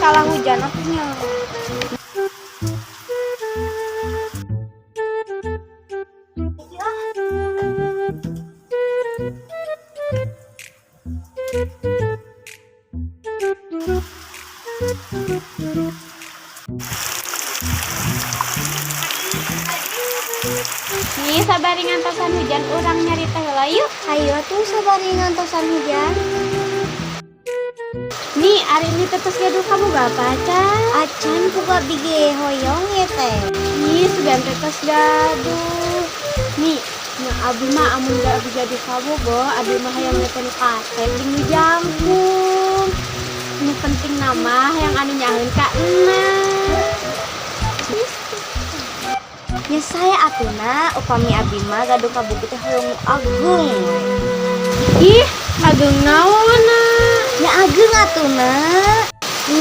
Kalah hujan atuh nya. Nih, sabari ngantosan hujan urang nyarita heula yuk. Ayo atuh sabari ngantosan hujan. Nih, ari ini teh tos gaduh kabogoh acan? Acan, puguh abi ge hoyong ya teh. Ih, sugan teh tos gaduh. Nih, nya abi mah amun gak abi gaduh kabogoh, abi mah hayang teh nu kasep jeung nu jangkung. Nu penting nama hayang anu nyaheun ka ena. Ya saya atuh na, upami abi mah gaduh kabogoh teh hoyong nu ageung we. Ih, ageung naonna? Ya ageung atuh na.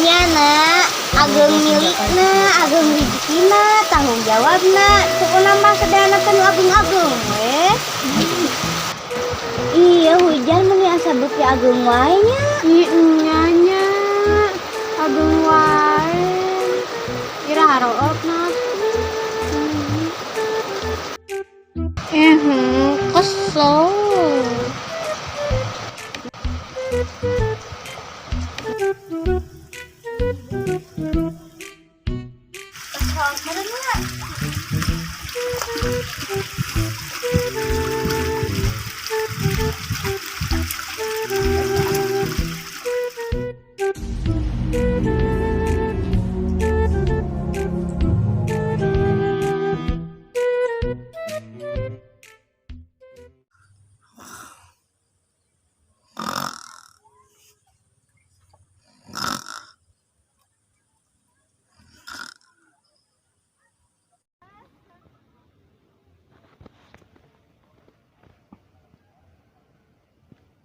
Nya na, ageung milikna, ageung rezekina, tanggung jawabna. Pokokna mah sadayana teh nu ageung-ageung we. Iya, hujan meni asa beuki ageung wae nya. Ih, nya nya. Ageung wae. Iraha rootna? Kesel. Kesel meureun.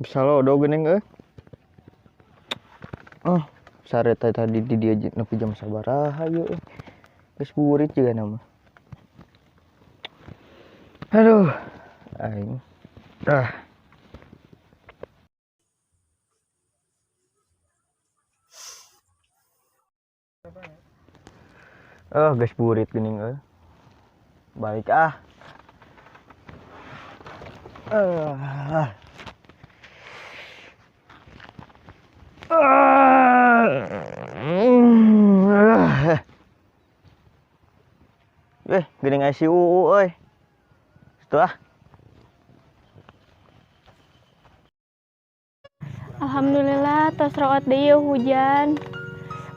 Bisa lodo geuning euy. Oh, sare teh tadi di dieu nepi jam sabaraha ieu euy. Geus burit juga nama. Aduh, aing. Ah. Oh, geus burit geuning euy. Balik ah. Ah. Ah. Eh, geuning aya si UU euy. Situ ah. Alhamdulillah tos root deui ieu hujan.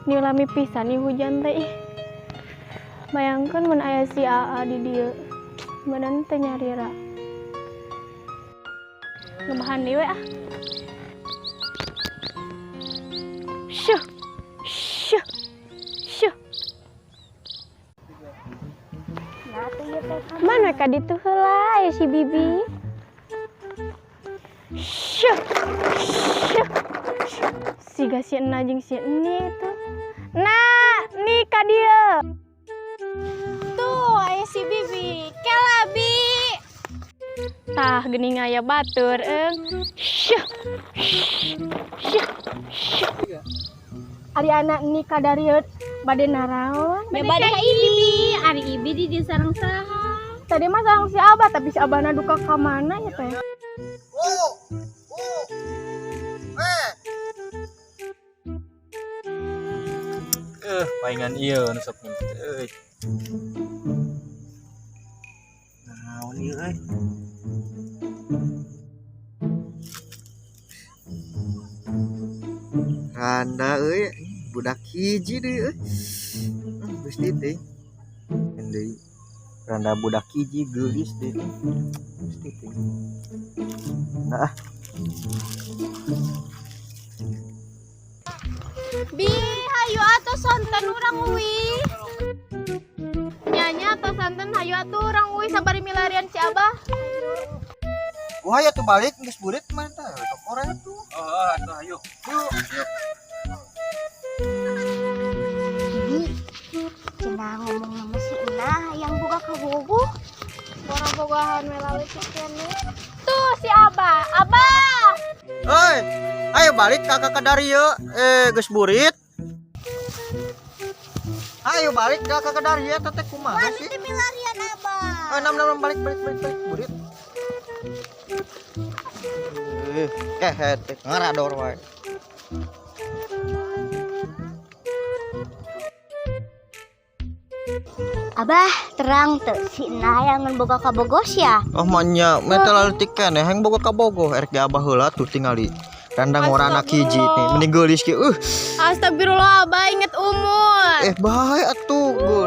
Ni lami pisan nih hujan teh ih. Bayangkeun mun aya si AA di dieu. Badan teh nyarira. Ngebahan deui we ah. Syuh. Syuh. Syuh. Mana ka ditu heula aya si Bibi. Syuh. Syuh. Siga si Ena jeung si Eni itu. Nah, nih ka dieu. Tuh, aya si Bibi. Kela Bi. Tah geuning aya batur eung. Syuh. Syuh. Syuh. Ari anak nih kadarieu bade naraon? Ya Bade bade ka Ibi. Ari Ibi di dieu sareng saha? Tadi mah sareng si Abah, tapi si Abahna duka ka mana ya teh? U U Eh. Eh, palingan ieu nu sok nyebut euy. Naon ieu euy? Randa euy, budak hiji deui euy. Geus teuing. Deui. Randa budak hiji geulis deui. Geus teuing. Nah, ah. Bi, hayu atuh sonten urang uwi. Nyanya atuh santen hayu atuh urang uwi sabari milarian si Abah. Wah, ya tuh balik geus burit mah tah, tokor atuh. Oh, atuh hayu. Yuk. Bibi, cenah ngomong sama si Ena yang boga kabogoh. Boga-bogohan we leutik keneh. Tuh si Abah. Abah. Oi, ayo balik kakak ka darieu. Eh, geus burit. Ayo balik dah ke dari eta teh kumaha Wah, sih? itu milarian abah. Eh, nam nam nam, balik balik balik balik burit. Eh, kehed teh ngarador wae. Abah terang tuh si Naya ngan boga kabogos ya. Oh manya, metal leutik keneh hayang boga kabogoh erek ge abah heula tuh tingali. Randang ngorana hiji nih, mending geulis kieu. Astagfirullah, Abah inget umur. Eh bae atuh.